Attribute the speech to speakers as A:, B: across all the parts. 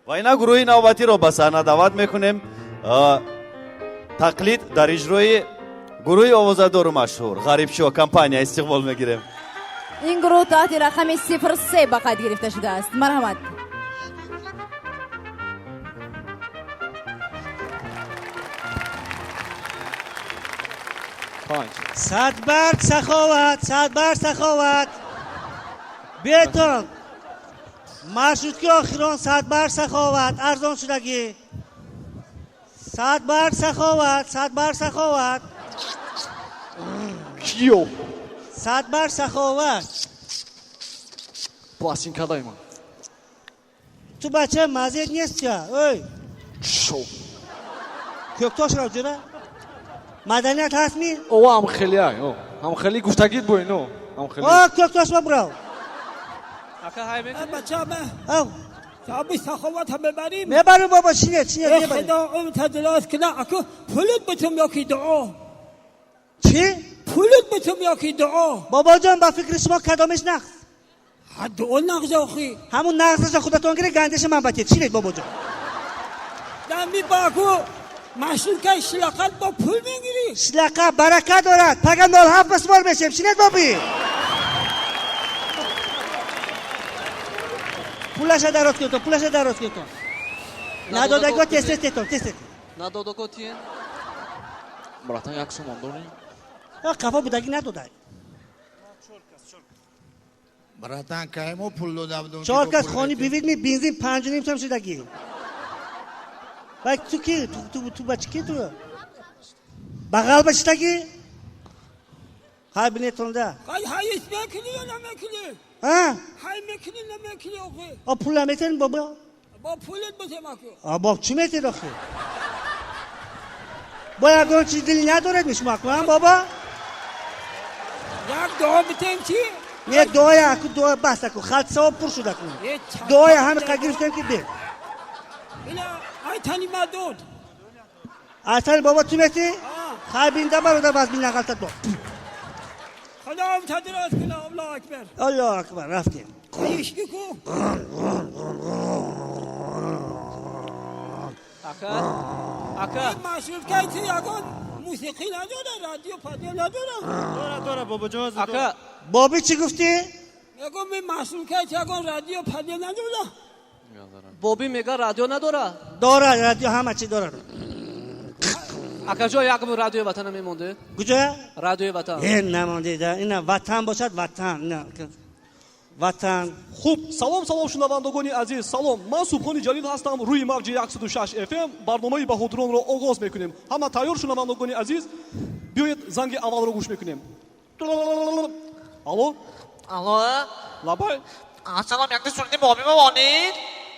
A: Ва ина гурӯҳи навбатиро ба саҳна даъват мекунем. Тақлид дар иҷрои гурӯҳи овозадору машҳур Ғарибшо компания истиқбол мегирем.
B: Ин гурӯҳ таҳти рақами 03 ба қайд гирифта шудааст. Марҳамат.
C: Садбарг саховат, садбарг саховат. Биётон. Маршрутки охирон садбарг саховат, арзон шудагӣ. Садбарг саховат, садбарг саховат.
D: Киё?
C: Садбарг саховат.
D: Пластинка дай ман.
C: Ту бача мазет нестя, ой.
D: Шо.
C: Кӯктош ро ҷура? Маданият ҳаст ми?
D: О, ам хеле ай, о. Ам хеле гуфтагид бо ино. Ам хеле.
C: О, кӯктош ма бурав.
E: Ака ҳай мекунӣ?
F: Бача ма.
C: Ав.
F: Аби саховат ҳам мебарим.
C: Мебарим бобо, чине, чине, мебарим.
F: Худо умр тадлос кина, аку пулут битум ё ки дуо.
C: Чӣ?
F: Пулут битум ё ки дуо.
C: Бобоҷон, ба фикри шумо кадомиш нағз?
F: Ҳа, дуо нағз охи.
C: Ҳамун нағзаша худатон гиред, гандеша ман батед. Чинед, бобоҷон?
F: Дами баку маршруткаи шлақат бо пул мегирӣ.
C: Шлақа барака дорад. Пага 07 басмор мешем. Чинед, боби? Пулаша дароз кунтон, пулаша дароз кунтон. Надодаго тез тез тетон, тез тез.
E: Надодаго тиен?
D: Братан, як сомон дорӣ?
C: Қафо будаги надодай.
G: Братан, кай мо пул дода будем?
C: Чор кас хони бивид ми бензин 5.5 сом шудаги. Вай ту ки? Ту бачи ки ту? Бағал ба читаги? Ҳай бинетонда.
F: Ҳай ҳай мекунӣ ё намекунӣ?
C: А?
F: Ҳай мекунӣ намекунӣ охи?
C: А пул наметен бобо?
F: Бо пулет битем аку.
C: А бо чӣ метед охи? Бо ягон чиз дил надоред ми шумо аку, а бобо?
F: Як дуо битем чӣ?
C: Не, дуоя аку, дуоя бас аку, халт савоб пур шуд аку. Дуоя ҳами қа гирифтем ки бе.
F: Ина айтани ма дод.
C: Айтани бобо ту метӣ? Хай бинда бародар ваз бин нағалтат бо.
F: Худо тадрос кунад, Аллоҳу акбар.
C: Аллоҳу акбар, рафтем.
F: Ишки ку.
E: Ака, ака.
F: Маршруткаи ту ягон мусиқӣ надора, радио падио надора?
H: Дора, дора, бобоҷон.
E: Ака.
C: Боби чӣ гуфтӣ?
F: Ягон ми маршруткаи ту ягон радио падио надора?
E: Боби мега радио надора?
C: Дора, радио ҳама чӣ дора.
E: Акаҷон, як бор радиои ватана мемонде?
C: Куҷо?
E: Радиои ватан.
C: Э, намонде, ина ватан бошад, ватан. Ина ватан.
I: Хуб, салом, салом, шунавандагони азиз, салом. Ман Субҳони Ҷалил ҳастам, рӯи мавҷи 106 FM барномаи баҳодуронро оғоз мекунем. Ҳама тайёр, шунавандагони азиз? Биёед, занги аввалро гӯш мекунем. Алло?
J: Алло?
I: Лабай?
J: Ассалом, якта суруди бобима монед?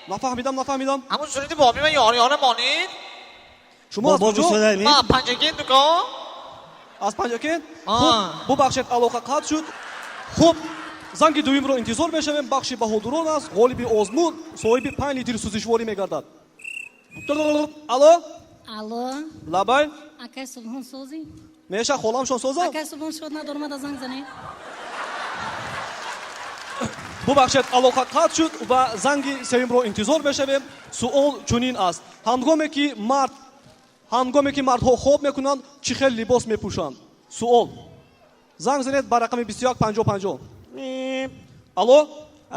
I: Нафаҳмидам, нафаҳмидам.
J: Ҳамун суруди бобима ёр ёра монед?
I: Шумо аз куҷо?
J: Ман Панҷакент, дуко.
I: Аз Панҷакент? Хуб, бубахшед, алоқа қатъ шуд. Хуб, занги дуюмро интизор мешавем. Бахши баҳодурон аст. Ғолиби озмун соҳиби 5 литр сӯзишворӣ мегардад. Алло?
K: Алло?
I: Лабай?
K: Акай Субҳон созӣ?
I: Меша, холамшон созам?
K: Акай Субҳон шод надорам, да занг занед.
I: Бубахшед, алоқа қатъ шуд ва занги сеюмро интизор мешавем. Суол чунин аст: ҳангоме ки мардҳо хоб мекунанд, чӣ хел либос мепӯшанд? Суол. Занг занед ба рақами 21 50 50. Алло?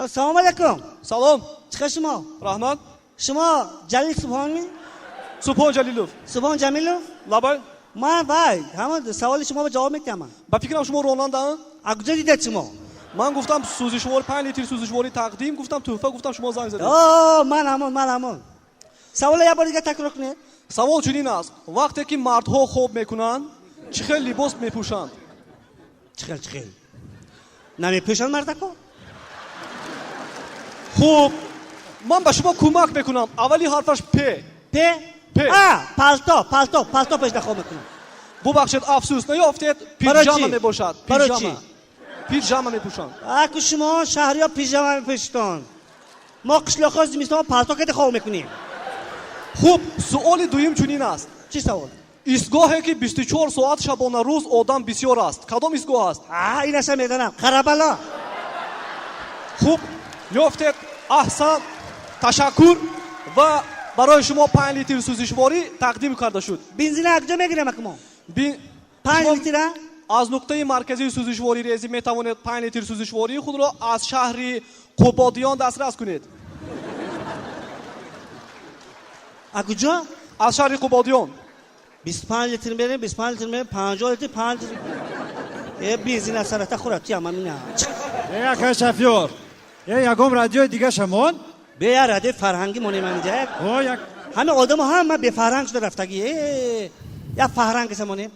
C: Салом алейкум.
I: Салом.
C: Чӣ хел шумо?
I: Раҳмат.
C: Шумо Ҷалил Субҳонми?
I: Субҳон Ҷалилов.
C: Субҳон Ҷамилов?
I: Лабай.
C: Ман вай, ҳамон саволи шумо ба ҷавоб метиҳам.
I: Ба фикрам, шумо ронандаанд?
C: А куҷо дидед шумо?
I: Ман гуфтам сӯзишвор, 5 литр сӯзишворӣ тақдим, гуфтам тӯҳфа, гуфтам, шумо занг задед.
C: О, ман ҳамон, ман ҳамон. Саволо як бор дига такрор кунед.
I: Савол чунин аст: вақте ки мардҳо хоб мекунанд, чӣ хел либос мепӯшанд?
C: Чӣ хел, чӣ хел? Намепӯшанд мардако?
I: Хуб, ман ба шумо кӯмак мекунам. Аввали ҳарфаш п.
C: П?
I: П.
C: А, палто, палто, палто пӯшида хоб мекунам.
I: Бубахшед, афсӯс, наёфтед. Пиҷама мебошад. Пиҷама. Пиҷама мепӯшанд.
C: Аку шумо шаҳриё пиҷама мепӯшитон. Мо қишлоқҳо зимистон палто каде хоб мекунем.
I: Хуб, суоли дуюм чунин аст.
C: Чӣ савол?
I: Истгоҳе ки 24 соат шабонарӯз одам бисёр аст, кадом истгоҳ аст?
C: А, инаша медонам. Қарабало.
I: Хуб, ёфтед, аҳсан, ташаккур. Ва барои шумо 5 литр сӯзишворӣ тақдим карда шуд.
C: Бензина аз куҷо мегирем акмо? 5 литра?
I: Аз нуқтаи марказии сӯзишворӣ резӣ метавонед 5 литр сӯзишвории худро аз шаҳри Қубодиён дастрас кунед.
C: Аз куҷо?
I: Аз шаҳри Қубодиён.
C: 25 литр мерем, 25 литр мерем, 50 литр, 5 литр. Э, бензин аз сарата хӯрад, ту ама мина.
H: Э, акай шофёр. Э, ягон радиои дига шамон?
C: Бе, я радиои фарҳангӣ монем ҳаминҷа.
H: О, як
C: ҳама одамо ҳама бефарҳанг шуда рафтагӣ. Э, я фарҳанг монем.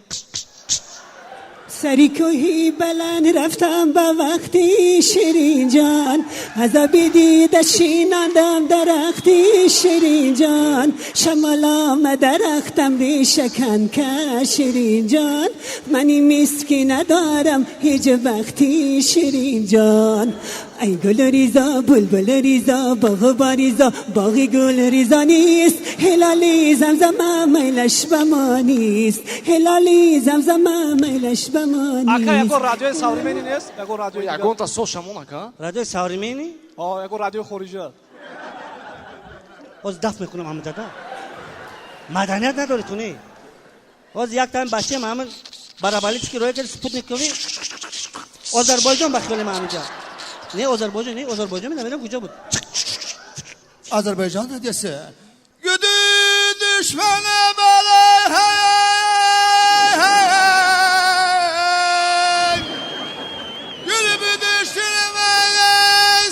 F: Сари кӯҳи баланд рафтам ба вақти Ширинҷон, азоби дида шинандам дарахти Ширинҷон, шамол омад дарахтам решакан ка Ширинҷон, мани миски надорам ҳеҷ вақти Ширинҷон. Ай гул ризо, булбул ризо, боғу боризо, боғи гул ризо нест, ҳилоли замзама майлаш ба мо нест, ҳилоли замзама майлаш ба мо
I: Ака,
F: нест.
I: Ягон радиои современный нест? Ягон радиои дигар?
D: Ягонта соз шамон, ака.
C: Радиои современный?
I: О, ягон радиои хориҷа.
C: Ҳозир дафт мекунам ҳама дада. Маданият надори ту не. Ҳозир як тайм бачаем ҳама барабалитски роя кард спутникови Озарбойҷон ба хиёли ман ҳаминҷа. Не Озарбойҷон, не Озарбойҷон, намедонам куҷо буд.
G: Azərbaycan radiosu. Güdü düşmənə bələ hey hey hey. Gülübü düştürmə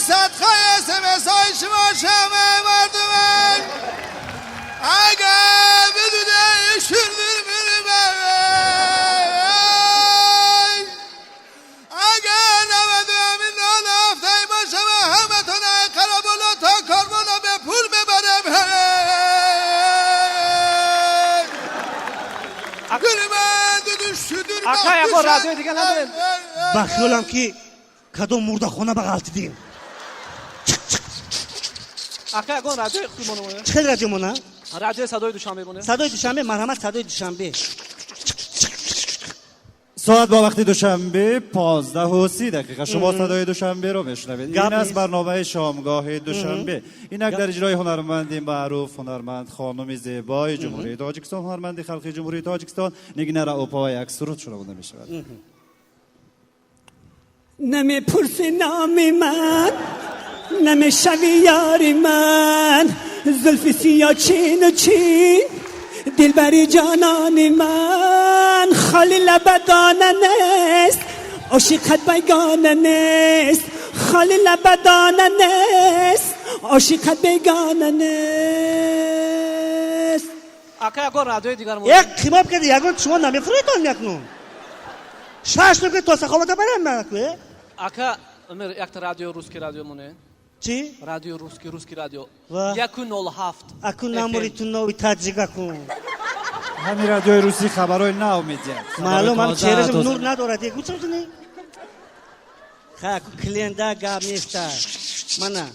G: sadqaya SMS şəmə vardı mən. Əgə bidüdə şürdür اگر نود امین نافتای باشم همه تونه قرابالا تا کاروانا به پول ببرم.
I: Ака, ягон радиои дига надорем?
C: Ба хиёлам ки кадом мурдахона ба ғалтидем.
I: Ака, ягон радиои худмон монем?
C: Чӣ хел радио мона?
I: Радиои садои Душанбе монем.
C: Садои Душанбе, марҳамат, садои Душанбе.
H: Соат бо вақти Душанбе 15 و 30 дақиқа. Шумо садои Душанберо мешунавед.
C: Гап
H: Ин аст
C: нест.
H: Барномаи шомгоҳи Душанбе. Инак дар иҷрои ҳунарманди маъруф, ҳунарманд, хонуми зебои Ҷумҳурии Тоҷикистон, ҳунарманди халқи Ҷумҳурии Тоҷикистон Нигина Раупова як суруд шунавода мешавад.
F: Намепурси номи ман, намешави ёри ман, зулфи сиё чину чин, дилбари ҷонони ман, холи лабадона нест, ошиқат бегона нест, холи лабадона нест, ошиқат бегона нест.
E: Ака, ягон радиои дигар монем?
C: Як қимоб карди, ягон шумо намефурӯедон якнун. Шаш нуки то саховата барам маку, э?
E: Ака, умер, якта радио, русский радио монем.
C: Чӣ?
E: Радио русский, русский радио.
C: Ва?
E: 107.
C: Аку намури ту нови таҷикаку.
H: Ҳамин радиои русӣ хабарҳои нав медиҳад.
C: Маълум ҳам
E: Тоза,
C: чеҳрашам
E: тоза.
C: Нур надорад. Е, гуцам не? Ха, аку клиента гап неста. Мана.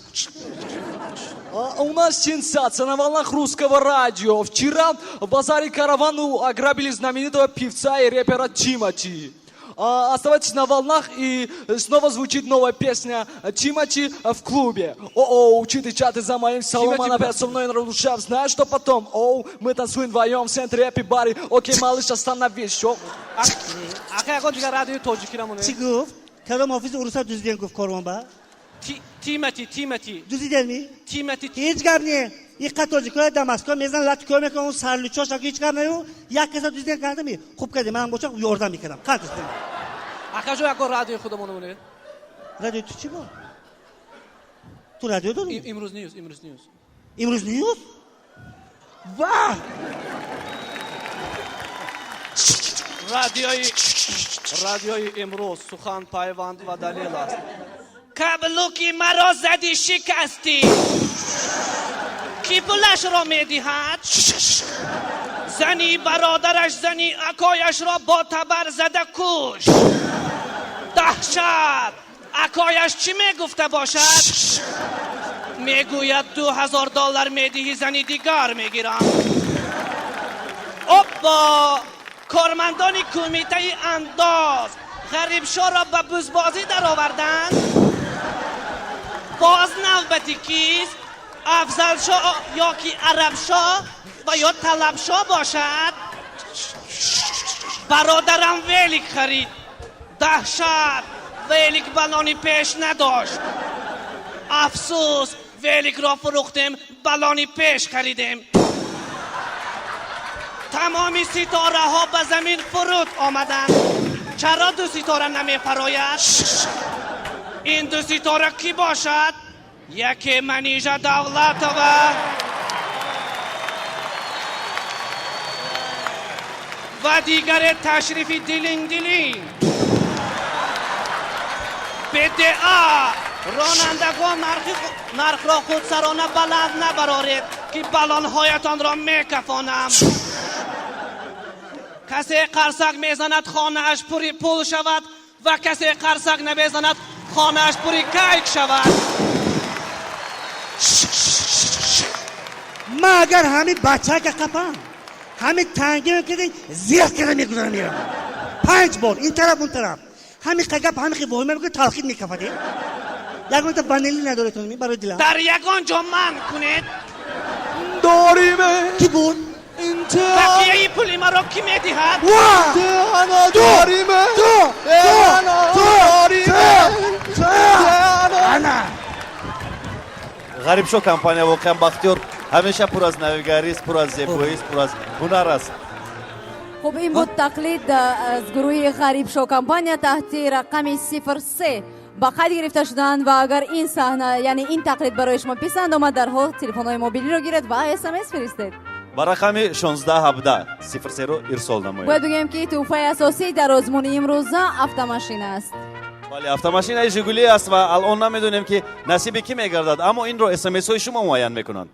D: А у нас сенсация на волнах русского радио. Вчера в базаре Каравану ограбили знаменитого певца и рэпера Тимати. Оставайтесь на волнах, и снова звучит новая песня Тимати в клубе. О-о, читы чаты за моим столом,
E: Тимати,
D: она опять со мной нарушав. Знаешь, что потом? Оу, мы танцуем вдвоем в центре Эпи Бари. Окей, малыш, остановись. Шо?
E: Ака, ягон дигар радиои тоҷикиро монем?
C: Чӣ гуфт? Кадом ҳофизи уруса дуздиден гуфт корвон ба?
E: Тимати, Тимати.
C: Дуздиденми?
E: Тимати.
C: Ҳеҷ гап не. Иқа тоҷикоя дар Москва мезанан, лату кӯ мекунан, он сарлучош ҳеҷ гап не. Як каса дуздиден кардами? Хуб кардем, манам бошам ёрдам мекардам. Қад дуздиден.
E: Акаҷо, ягон радиои худамон монем?
C: Радио ту чӣ бо? Ту радио дорӣ?
E: Имрӯз ньюс, имрӯз ньюс.
C: Имрӯз ньюс? Ва!
I: Радиои имрӯз сухан, пайванд ва далел аст.
E: Каблуки маро зади, шикастӣ, кӣ пулашро медиҳад? Зани бародараш зани акояшро бо табар зада куш. Даҳшат! Акояш чӣ мегуфта бошад? Мегӯяд, 2000 доллар медиҳӣ, зани дигар мегирам. Оппо, кормандони кумитаи андоз Ғарибшоро ба бузбозӣ дароварданд. Боз навбати кист? Афзалшо ёки Арабшо ва ё Талабшо бошад. Бародарам велик харид, даҳшат, велик балони пеш надошт. Афсӯс, великро фурӯхтем, балони пеш харидем. Тамоми ситораҳо ба замин фуруд омаданд, чаро ду ситора намефарояд? Ин ду ситора кӣ бошад? Яке Манижа Давлатова ва дигаре Ташрифи Дилинг Дилинг. БДА ронандагон, нархро худсарона баланд набароред, ки балонҳоятонро мекафонам. Касе қарсак мезанад, хонааш пури пул шавад, ва касе қарсак намезанад, хонааш пури кайк шавад.
C: Ман агар ҳамин бачака қапам, ҳамин танги мекарди, зиёд карда мегузарам, мерам панҷ бор ин тараф, он тараф. Ҳамин гап, ҳамин воҳима мекунад, талхид мекафад. Ягонта ванилин надоретон барои дилам?
E: Дар ягон ҷо манъ кунед.
D: Дориме.
C: Кӣ буд?
E: Бақияи пули маро кӣ медиҳад?
D: Дориме.
C: Ду, ду, се, ана.
A: Ғарибшо компания воқеан, Бахтиёр, ҳамеша пур аз навигарист, пур аз зебоист, пур аз ҳунар аст.
B: Хуб, ин буд тақлид аз гурӯҳи Ғарибшо компания таҳти рақами 03 ба қайд гирифта шуданд. Ва агар ин саҳна, яъне ин тақлид барои шумо писанд омад, дарҳол телефонҳои мобилиро гиред ва СМС фиристед.
A: Ба рақами 16 17 03-ро ирсол намоед.
B: Бояд бигӯем, ки тӯҳфаи асосӣ дар озмуни имрӯза автомашина аст.
A: Бале, автомашинаи Жигулӣ аст ва алон намедонем, ки насиби кӣ мегардад, аммо инро СМСҳои шумо муайян мекунанд.